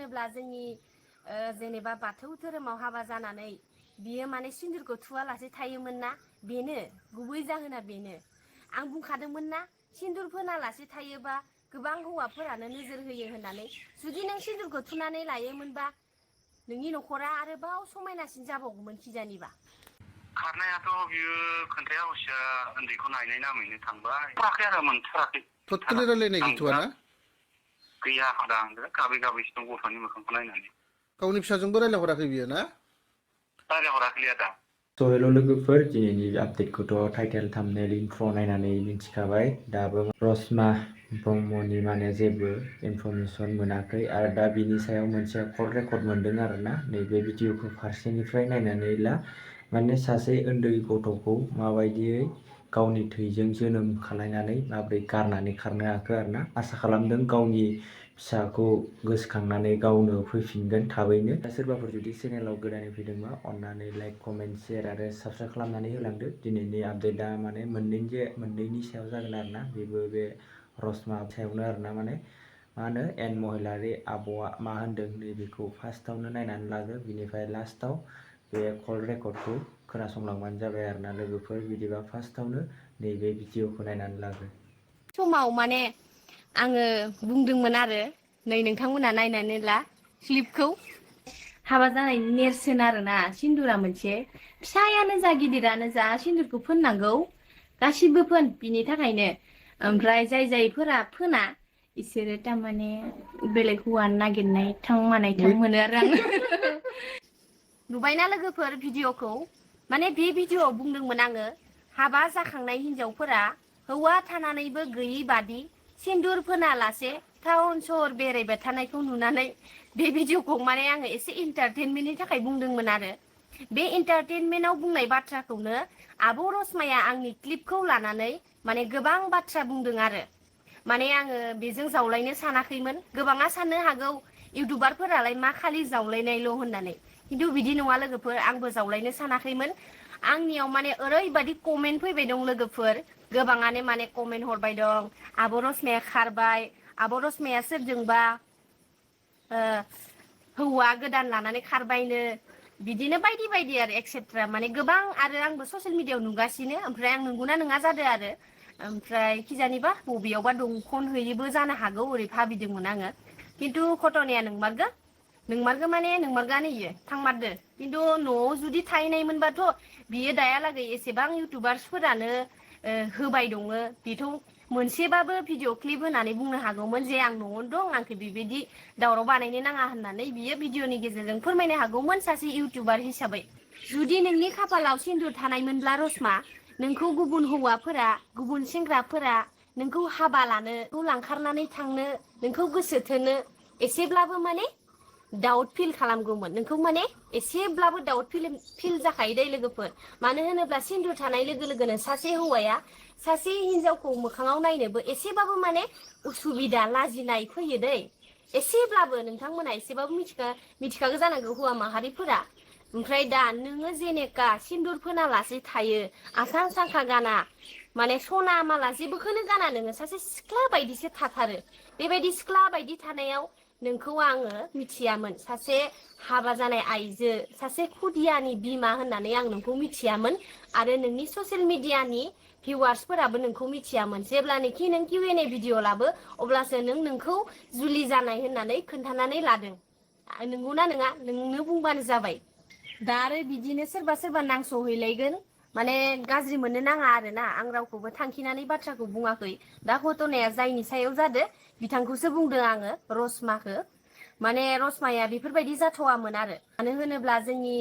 होनोब्ला जोंनि जेनेबा बाथौ धोरोमाव हाबा जानानै बियो माने सिन्दुरखौ थुवालासे थायोमोन ना बेनो गुबै जाहोना बेनो आं बुंखादोंमोन ना सिन्दुर फोनालासे थायोबा गोबां हौवाफोरानो नोजोर होयो होननानै जुदि नों सिन्दुरखौ थुनानै लायोमोनबा नोंनि न'खरा आरोबाव समायनासिन जाबावगौमोन खिजानिबा खारनायाथ' बियो खोन्थाया हसिया उन्दैखौ नायनाय नामैनो थांबाय थाराखै आरो मोनथाराखै टटेलि रायलायनाय गैथ'आ ना गैया हादां गाबै गाबैसो दं गथ'नि मोखांखौ नायनानै गावनि फिसाजोंबो रायलायहराखै बियो ना रायलायहराखैलै आदा स' हेल' लोगोफोर दिनैनि आपडेटखौथ' टाइटेल थाम्बनेल इन्ट्र' नायनानै मिन्थिखाबाय दाबो रसमा ब्रह्मनि माने जेबो इनफरमेसन मोनाखै आरो दा बिनि सायाव मोनसे कल रेकर्ड मोनदों आरोना नैबे भिडिअखौ फारसेनिफ्राय नायनानै ला माने सासे उन्दै गथ'खौ माबायदियै गावनि थैजों जोनोम खालायनानै माबोरै गारनानै खारनो हाखो आरोना आसा खालामदों गावनि फिसाखौ गोसोखांनानै गावनो फैफिनगोन थाबैनो सोरबाफोर जुदि चेनेलाव गोदानै फैदोंबा अन्नानै लाइक कमेन्ट शेयार आरो साबस्क्राइब खालामनानै होलांदो दिनैनि आपडेटआ माने मोननैनि सायाव जागोन आरोना बेबो बे रसमा सायावनो आरोना माने मा होनो एन महिलारि आब'आ मा होनदों नैबेखौ फार्स्टआवनो नायनानै लागो बिनिफ्राय लास्टआव बे कल रेकर्डखौ खोनासंलांबानो जाबाय आरोना लोगोफोर बिदिबा फार्स्टआवनो नैबे भिडिअखौ नायनानै लागो समाव माने आङो बुंदोंमोन आरो नै नोंथांमोना नायनानै ला क्लिपखौ हाबा जानायनि नेरसोन आरोना सिन्दुरा मोनसे फिसायानो जा गिदिरानो जा सिन्दुरखौ फोननांगौ गासिबो फोन बिनि थाखायनो ओमफ्राय जायफोरा फोना इसोरो थारमाने बेलेग हौवा नागिरनाय थां मोनो आरो आं नुबायना लोगोफोर भिडिअखौ माने बे भिडिअआव बुंदोंमोन आङो हाबा जाखांनाय हिनजावफोरा हौवा थानानैबो गैयि बादि सिन्दुर फोनालासे टाउन सहर बेरायबाय थानायखौ नुनानै बे भिडिअखौ माने आङो एसे इन्टारटेनमेन्टनि थाखाय बुंदोंमोन आरो बे इन्टारटेनमेन्टआव बुंनाय बाथ्राखौनो आब' रसमाया आंनि क्लिपखौ लानानै माने गोबां बाथ्रा बुंदों आरो माने आङो बेजों जावलायनो सानाखैमोन गोबाङा साननो हागौ इउटुबारफोरालाय मा खालि जावलायनायल' होननानै खिन्थु बिदि नङा लोगोफोर आंबो जावलायनो सानाखैमोन आंनियाव माने ओरैबायदि कमेन्ट फैबाय दं लोगोफोर गोबाङानो माने कमेन्ट हरबाय दं आब' रसमाया खारबाय आब' रसमाया सोरजोंबा हौवा गोदान लानानै खारबायनो बिदिनो बायदि बायदि आरो एक्सेट्रा माने गोबां आरो आंबो ससियेल मिडियायाव नुगासिनो ओमफ्राय आं नंगौना नङा जादों आरो ओमफ्राय खिजानिबा बबेयावबा दंखन हैयोबो जानो हागौ ओरै भाबिदोंमोन आङो खिन्थु घटनाया नोंमारगो माने नोंमारगानो इयो थांमारदो खिन्थु न'आव जुदि थाहैनायमोनबाथ' बियो दायालागै एसेबां इउटुबार्सफोरानो होबाय दङ बेथ' मोनसेबाबो भिडिअ क्लिप होनानै बुंनो हागौमोन जे आं न'आवनो दं आंखौ बेबायदि दावराव बानायनो नाङा होननानै बियो भिडिअनि गेजेरजों फोरमायनो हागौमोन सासे इउटुबार हिसाबै जुदि नोंनि खाफालाव सिन्दुर थानायमोनब्ला रसमा नोंखौ गुबुन हौवाफोरा गुबुन सेंग्राफोरा नोंखौ हाबा लानो लांखारनानै थांनो नोंखौ गोसो थोनो एसेब्लाबो माने डाउट फिल खालामगौमोन नोंखौ माने एसेब्लाबो डाउट फिल जाखायो दै लोगोफोर मानो होनोब्ला सिन्दुर थानाय लोगो लोगोनो सासे हौवाया सासे हिनजावखौ मोखाङाव नायनोबो एसेबाबो माने उसुबिदा लाजिनाय फैयो दै एसेब्लाबो नोंथांमोना एसेबाबो मिथिखागौ जानांगौ हौवा माहारिफोरा ओमफ्राय दा नोङो जेनेका सिन्दुर फोनालासे थायो आसान सांखा गाना माने सना माला जेबोखौनो गाना नोङो सासे सिख्ला बायदिसो थाथारो बेबायदि सिख्ला बायदि थानायाव नोंखौ आङो मिथियामोन सासे हाबा जानाय आइजो सासे खुदियानि बिमा होननानै आं नोंखौ मिथियामोन आरो नोंनि ससियेल मिडियानि भिउवार्सफोराबो नोंखौ मिथियामोन जेब्लानोखि नों Q&A भिडिअ लाबो अब्लासो नोंखौ जुलि जानाय होननानै खोन्थानानै लादों नंगौना नङा नोंनो बुंबानो जाबाय दा आरो बिदिनो सोरबा नांस'हैलायगोन माने गाज्रि मोननो नाङा आरोना आं रावखौबो थांखिनानै बाथ्राखौ बुङाखै दा घटनाया जायनि सायाव जादो बिथांखौसो बुंदों आङो रसमाखौ माने रसमाया बेफोरबायदि जाथावामोन आरो मानो होनोब्ला जोंनि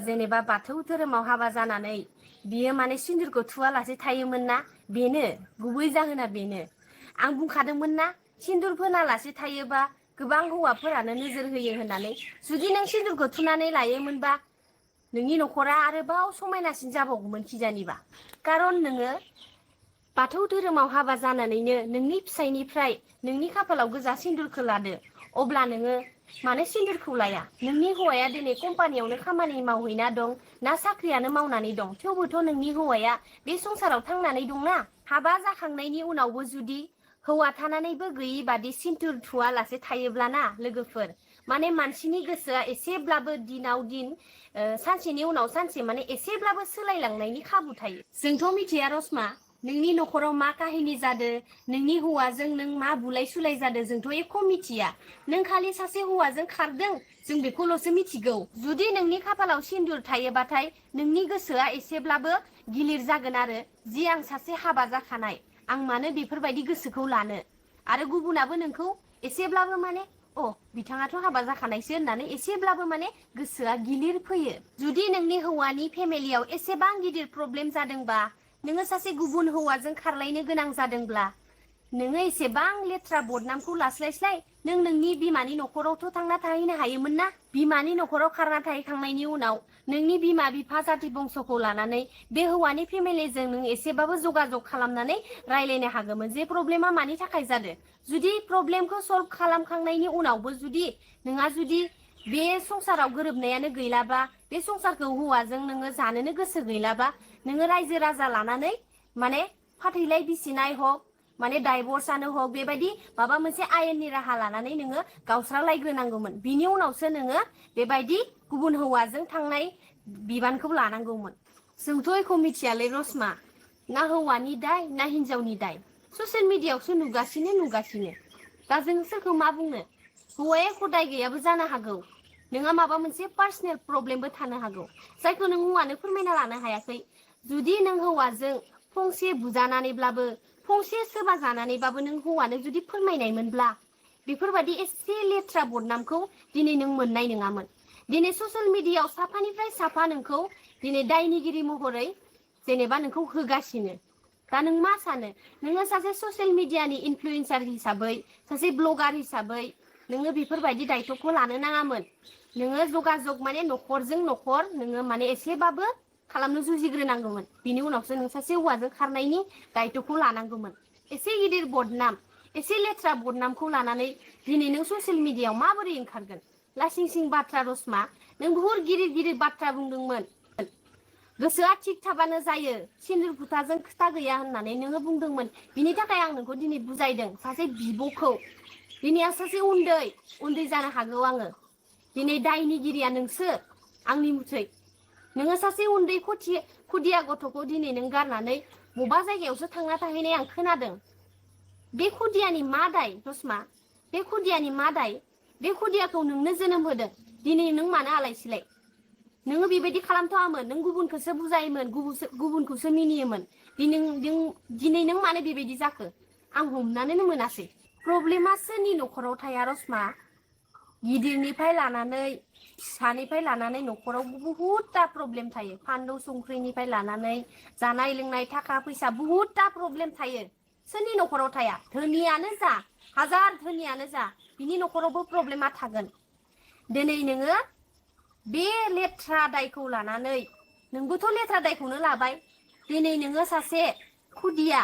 जेनेबा बाथौ धोरोमाव हाबा जानानै बियो माने सिन्दुरखौ थुवालासे थायोमोन ना बेनो गुबै जाहोना बेनो आं बुंखादोंमोन ना सिन्दुर फोनालासे थायोबा गोबां हौवाफोरानो नोजोर होयो होननानै जुदि नों सिन्दुरखौ थुनानै लायोमोनबा नोंनि न'खरा आरोबाव समायनासिन जाबावगौमोन खिजानिबा खारन नोङो बाथौ धोरोमाव हाबा जानानैनो नोंनि फिसायनिफ्राय नोंनि खाफालाव गोजा सिन्दुरखौ लादो अब्ला नोङो मानो सिन्दुरखौ लाया नोंनि हौवाया दिनै कम्पानियावनो खामानि मावहैना दं ना साख्रियानो मावनानै दं थेवबोथ' नोंनि हौवाया बे संसाराव थांनानै दंना हाबा जाखांनायनि उनावबो जुदि हौवा थानानैबो गैयि बादि सिन्थुर थुवालासे थायोब्लाना लोगोफोर माने मानसिनि गोसोआ एसेब्लाबो दिनाव दिन सानसेनि उनाव सानसे माने एसेब्लाबो सोलायलांनायनि खाबु थायो। जोंथ' मिथिया रसमा नोंनि न'खराव मा काहिनी जादों, नोंनि हौवाजों नों मा बुलाय सुलाय जादों जोंथ' एख' मिथिया। नों खालि सासे हौवाजों खारदों जों बेखौल'सो मिथिगौ। जुदि नोंनि खाफालाव सिन्दुर थायोबाथाय नोंनि गोसोआ एसेब्लाबो गिलिर जागोन आरो जि आं सासे हाबा जाखानाय आं मानो बेफोरबायदि गोसोखौ लानो आरो गुबुनाबो नोंखौ एसेब्लाबो माने बिथाङाथ' हाबा जाखानायसो होननानै एसेब्लाबो माने गोसोआ गिलिर फैयो। जुदि नोंनि हौवानि फेमिलियाव एसेबां गिदिर प्रब्लेम जादोंबा नोङो सासे गुबुन हौवाजों खारलायनो गोनां जादोंब्ला नोङो एसेबां लेथ्रा बदनामखौ लास्लायस्लाय नों नोंनि बिमानि न'खरावथ' थांना थाहैनो हायोमोन ना। बिमानि न'खराव खारना थाहैखांनायनि उनाव नोंनि बिमा बिफा जाथि बंस'खौ लानानै बे हौवानि फेमिलिजों नों एसेबाबो जगाजग खालामनानै रायलायनो हागौमोन जे प्रब्लेमा मानि थाखाय जादों। जुदि प्रब्लेमखौ सल्भ खालामखांनायनि उनावबो जुदि नोंहा जुदि बे संसाराव गोरोबनायानो गैलाबा बे संसारखौ हौवाजों नोङो जानोनो गोसो गैलाबा नोङो रायजो राजा लानानै माने फाथैलाय बिसिनाय हक माने डाइभर्सआनो हक बेबायदि माबा मोनसे आयेननि राहा लानानै नोङो गावस्रालायग्रोनांगौमोन। बिनि उनावसो नोङो बेबायदि गुबुन हौवाजों थांनाय बिबानखौ लानांगौमोन। जोंथ' एख' मिथियालै रसमा ना हौवानि दाय ना हिनजावनि दाय ससियेल मिडियायावसो नुगासिनो दा जों सोरखौ मा बुंनो। हौवाया एख' दाय गैयाबो जानो हागौ। नोंहा माबा मोनसे पार्सनेल प्रब्लेमबो थानो हागौ जायखौ नों हौवानो फोरमायना लानो हायाखै। जुदि नों हौवाजों फंसे बुजानानैब्लाबो फंसे सोरबा जानानैबाबो नों हौवानो जुदि फोरमायनायमोनब्ला बेफोरबायदि एसे लेथ्रा बदनामखौ दिनै नों मोननाय नङामोन। दिनै ससियेल मिडियायाव साफानिफ्राय साफा नोंखौ दिनै दायनिगिरि महरै जेनेबा नोंखौ होगासिनो। दा नों मा सानो नोङो सासे ससियेल मिडियानि इनफ्लुयेन्सार हिसाबै सासे ब्लगार हिसाबै नोङो बेफोरबायदि दायथ'खौ लानो नाङामोन। नोङो जगाजग माने न'खरजों न'खर नोङो माने एसेबाबो खालामनो जुजिग्रोनांगौमोन। बिनि उनावसो नों सासे हौवाजों खारनायनि दायथ'खौ लानांगौमोन। एसे गिदिर बदनाम एसे लेथ्रा बदनामखौ लानानै दिनै नों ससियेल मिडियायाव माबोरै ओंखारगोन। लासिं सिं बाथ्रा रसमा नों बुहुत गिदिर गिदिर बाथ्रा बुंदोंमोन। गोसोआ थिग थाबानो जायो सिन्दुर फुथाजों खोथा गैया होननानै नोङो बुंदोंमोन। बिनि थाखाय आं नोंखौ दिनै बुजायदों सासे बिब'खौ दिनै आं सासे उन्दै जानो हागौ आङो। दिनै दायनिगिरिया नोंसो आंनि मुथै नोङो सासे उन्दै खुदिया गथ'खौ दिनै नों गारनानै बबेबा जायगायावसो थांना थाहैनाय आं खोनादों। बे खुदियानि मा दाय रसमा बे खुदियानि मा दाय बे खुदियाखौ नोंनो जोनोम होदों दिनै नों मानो आलाय सिलाय। नोङो बेबायदि खालामथ'वामोन नों गुबुनखौसो बुजायोमोन गुबुनखौसो मिनियोमोन। दिनै नों मानो बेबायदि जाखो आं हमनानैनो मोनासै। प्रब्लेमा सोरनि न'खराव थाया रसमा गिदिरनिफ्राय लानानै फिसानिफ्राय लानानै न'खराव बुहुदता प्रब्लेम थायो। फानलु संख्रिनिफ्राय लानानै जानाय लोंनाय थाखा फैसा बुहुदता प्रब्लेम थायो। सोरनि न'खराव थाया धोनियानो जा हाजार धोनियानो जा बिनि न'खरावबो प्रब्लेमा थागोन। दिनै नोङो बे लेथ्रा दायखौ लानानै नोंबोथ' लेथ्रा दायखौनो लाबाय। दिनै नोङो सासे खुदिया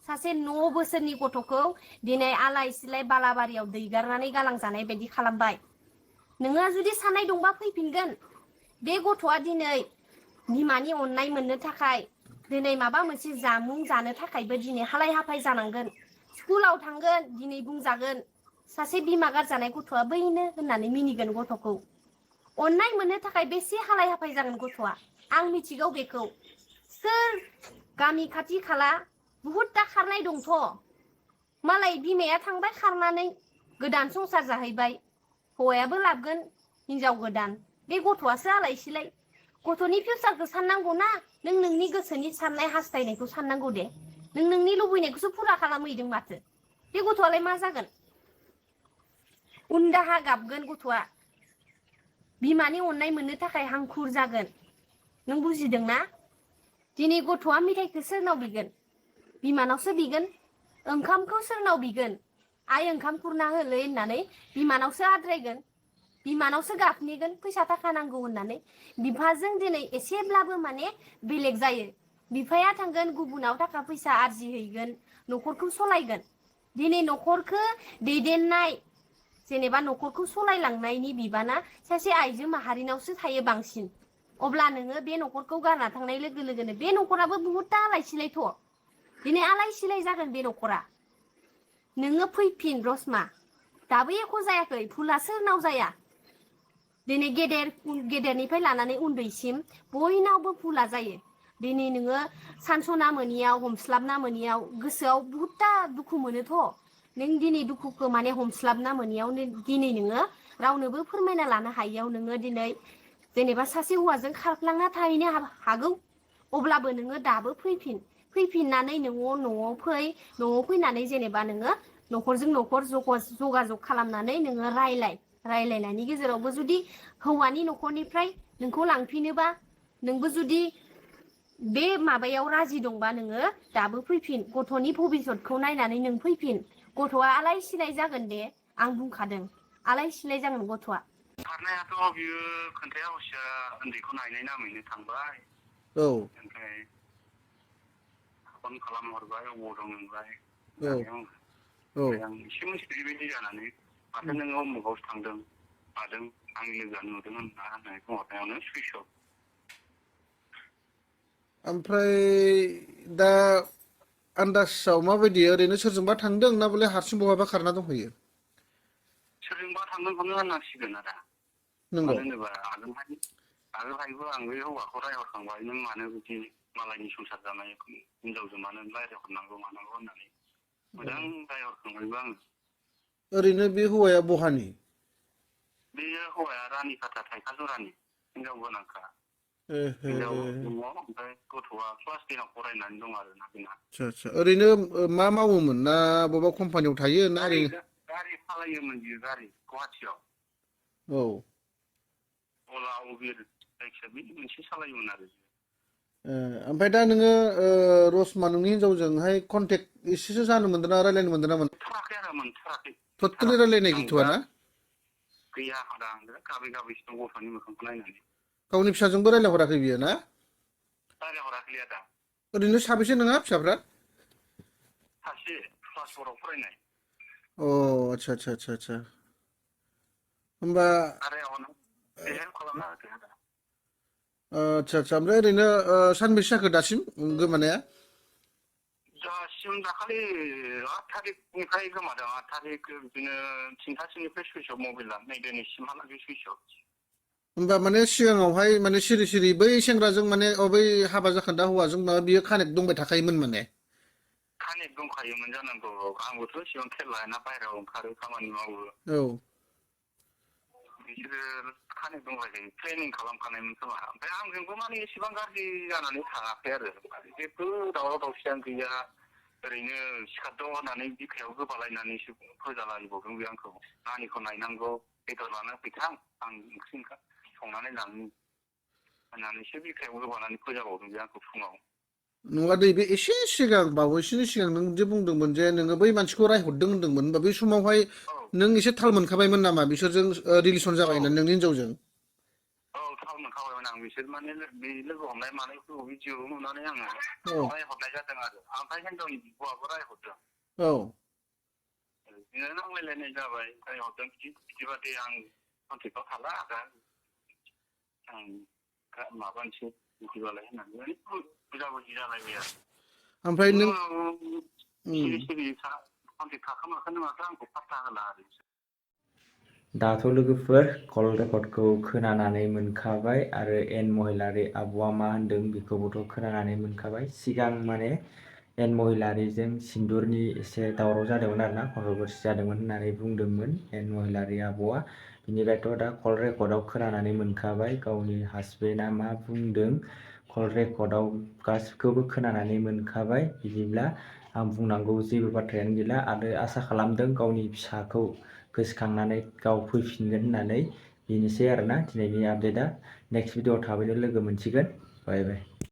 सासे 9 बोसोरनि गथ'खौ दिनै आलाय सिलाय बालाबारियाव दैगारनानै गालांजानाय बायदि खालामबाय। नोङो जुदि साननाय दंबा फैफिनगोन। बे गथ'आ दिनै बिमानि अननाय मोननो थाखाय दिनै माबा मोनसे जामुं जानो थाखायबो दिनै हालाय हाफाय जानांगोन। स्कुलाव थांगोन दिनै बुंजागोन सासे बिमा गारजानाय गथ'आ बैनो होननानै मिनिगोन गथ'खौ। अननाय मोननो थाखाय बेसे हालाय हाफाय जागोन गथ'आ आं मिथिगौ बेखौ। सोर गामि खाथि खाला बुहुदता खारनाय दंथ'। मालाय बिमाया थांबाय खारनानै गोदान संसार जाहैबाय। हौवायाबो लाबगोन हिनजाव गोदान बे गथ'आसो आलाय सिलाय। गथ'नि फिउचारखौ साननांगौ ना नों नोंनि गोसोनि साननाय हास्थायनायखौ साननांगौ दे। नों नोंनि लुबैनायखौसो फुरा खालामहैदों माथो। बे गथ'आलाय मा जागोन उनदाहा गाबगोन गथ'आ बिमानि अननाय मोननो थाखाय हांखुर जागोन। नों बुजिदोंना दिनै गथ'आ मेथाइखौ सोरनाव बिगोन बिमानावसो बिगोन। ओंखामखौ सोरनाव बिगोन आइ ओंखाम खुरना होलै होननानै बिमानावसो आद्रायगोन। बिमानावसो गाबहैगोन फैसा थाखा नांगौ होननानै। बिफाजों दिनै एसेब्लाबो माने बेलेग जायो। बिफाया थांगोन गुबुनाव थाखा फैसा आरजिहैगोन न'खरखौ सलायगोन। दिनै न'खरखौ दैदेननाय जेनेबा न'खरखौ सलायलांनायनि बिबाना सासे आइजो माहारिनावसो थायो बांसिन। अब्ला नोङो बे न'खरखौ गारना थांनाय लोगो लोगोनो बे न'खराबो बुहुदता आलाय सिलायथ'। दिनै आलाय सिलाय जागोन बे न'खरा। नोङो फैफिन रसमा दाबो एख' जायाखै भुला सोरनाव जाया दिनै गेदेरनिफ्राय लानानै उन्दैसिम बयनावबो भुला जायो दिनै नोङो सानस'ना मोनियाव हमस्लाबना मोनियाव गोसोआव बहुदता दुखु मोनोथ' नों दिनै दुखुखौ माने हमस्लाबना मोनियाव दिनै नोङो रावनोबो फोरमायना लानो हायियाव नोङो दिनै जेनेबा सासे हौवाजों खारफ्लांना थाहैनो हागौ अब्लाबो नोङो दाबो फैफिननानै न'आव फैनानै जेनेबा नोङो न'खरजों न'खर जगाजग खालामनानै नोङो रायलायनायनि गेजेरावबो जुदि हौवानि न'खरनिफ्राय नोंखौ लांफिनोबा नोंबो जुदि बे माबायाव राजि दंबा नोङो दाबो फैफिन गथ'नि भबिसतखौ नायनानै नों फैफिन गथ'आ आलाय सिलाय जागोन दे आं बुंखादों आलाय सिलाय जागोन गथ'आ खारनायाथ' बियो खोन्थाया हसिया उन्दैखौ नायनाय नामैनो थांबाय औ ओमफ्राय फन खालामहरबाय अबाव दं नोंलाय औ ओमफ्राय आं एसे मिथिबाय बेबायदि जानानै माथो नोङो उमुगावसो थांदों मादों आंनि लोगोआ नुदों होननानै बुंहरनायावनो सुइस अफ ओमफ्राय दा आन्दाजाव माबायदि ओरैनो सोरजोंबा थांदों ना बले हारसिं बहाबा खारना दंहैयो सोरजोंबा थांदोंखौनो होननांसिगोन आदा नंगौ मानो होनोबा आगोलहायबो आं बे हौवाखौ रायहरखांबाय नों मानो बिदि मालायनि संसार जानाय हिनजावजों मानो रायहरनांगौ मानांगौ होननानै मोजां रायहरखांबायबो आङो ओरैनो बे हौवाया बहानि बे हौवाया रानिखाथा थाइखा जरानि हिनजाव गोनांखा आदसा हिनजाव दङ ओमफ्राय गथ'आ क्लास 10 आव फरायनानै दं आरोना बेना आदसा ओरैनो मा मावोमोन ना बबेबा कम्पानियाव थायो ना ओरैनो गारि सालायोमोन बियो गारि गुवाहाटियाव औ अला उबेर जायखिया बे मोनसे सालायोमोन आरो ओमफ्राय दा नोङो रसमा नोंनि हिनजावजोंहाय कन्टेक्ट एसेसो जानो मोनदों ना रायलायनो मोनदों ना मोनथाराखै आरो मोनथाराखै टटेलि रायलायनाय गैथ'वा ना गैया आदा आं गाबै गाबैसो दं गथ'नि मोखांखौ नायनानै गावनि फिसाजोंबो रायलायहराखै बियो ना रायलायहराखै आदा ओरैनो साबेसे नोंहा फिसाफ्रा सासे क्लास 4 आव फरायनाय अ आदसा होमबा हेल्प खालामना होदो आदा आदसा ओमफ्राय ओरैनो सानबेसे जाखो दासिम गोमानाया दासिम दाखालि 8 थारिखनिफ्राय गोमादों 8 थारिख बिदिनो 3थासोनिफ्राय सुइस अफ मबाइला नै दिनैसिमहालागै सुइस अफ होमबा माने सिगाङावहाय माने सिरि बै सेंग्राजों माने बै हाबा जाखान्दा हौवाजों माबा बियो कानेक्ट दंबाय थाखायोमोन माने कानेक्ट दंखायोमोन जानांगौ आंबोथ' एसेबां खेल लायाना बाहेरायाव ओंखारो खामानि मावो औ बिसोरो कानेक्ट दंलायखायो प्लेनिं खालामखानायमोन खोमा ओमफ्राय आंजोंबो माने एसेबां गाज्रि जानानै थाङाखै आरो जेबो दावराव दावसियानो गैया ओरैनो सिखारद' होननानै बिखायाव गोबालायनानैसो फोजालायबावदों बे आंखौ नानिखौ नायनांगौ बेदर लाना फैथां आं ओंख्रि संनानै लांनि होननानैसो बिखायाव गोबानानै फोजाबावदों बे आंखौ फुङाव नङा दै बे एसे सिगां बावैसोनि सिगां नों जे बुंदोंमोन जे नोङो बै मानसिखौ रायहरदों होनदोंमोन होनबा बै समावहाय नों एसे थाल मोनखाबायमोन नामा बिसोरजों रिलेसन जाबाय होननानै नोंनि हिनजावजों औ थाल मोनखाबायमोन आं बिसोर माने बे लोगो हमनाय मानायखौ भिडिअ नुनानै आङो रायहरनाय जादों आरो ओमफ्राय हिनजावनि बिब'आबो रायहरदों औ बिदिनो नांलायलायनाय जाबाय रायहरदों बिदिबा दे आं कन्टेक्टआव थाला आदा आं माबानोसै बिदिबालाय होननानै बुजाबुजि जालायबाय आरो ओमफ्राय नों सिरि कन्टेक्ट थाखामाखोनो माथो आंखौ पात्ता होला आरो दाथ' लोगोफोर कल रेकर्डखौ खोनानानै मोनखाबाय आरो एन महिलारि आब'आ मा होनदों बेखौबोथ' खोनानानै मोनखाबाय सिगां माने एन महिलारिजों सिन्दुरनि एसे दावराव जादोंमोन आरोना कन्ट्रभारसि जादोंमोन होननानै बुंदोंमोन एन महिलारि आब'आ बिनिफ्रायथ' दा कल रेकर्डआव खोनानानै मोनखाबाय गावनि हासबेन्डआ मा बुंदों कल रेकर्डआव गासिखौबो खोनानानै मोनखाबाय बिदिब्ला आं बुंनांगौ जेबो बाथ्रायानो गैला आरो आसा खालामदों गावनि फिसाखौ गोसोखांनानै गाव फैफिनगोन होननानै बेनोसै आरोना दिनैनि आपडेटआ नेक्स्ट भिडिअआव थाबैनो लोगो मोनसिगोन बाय बाय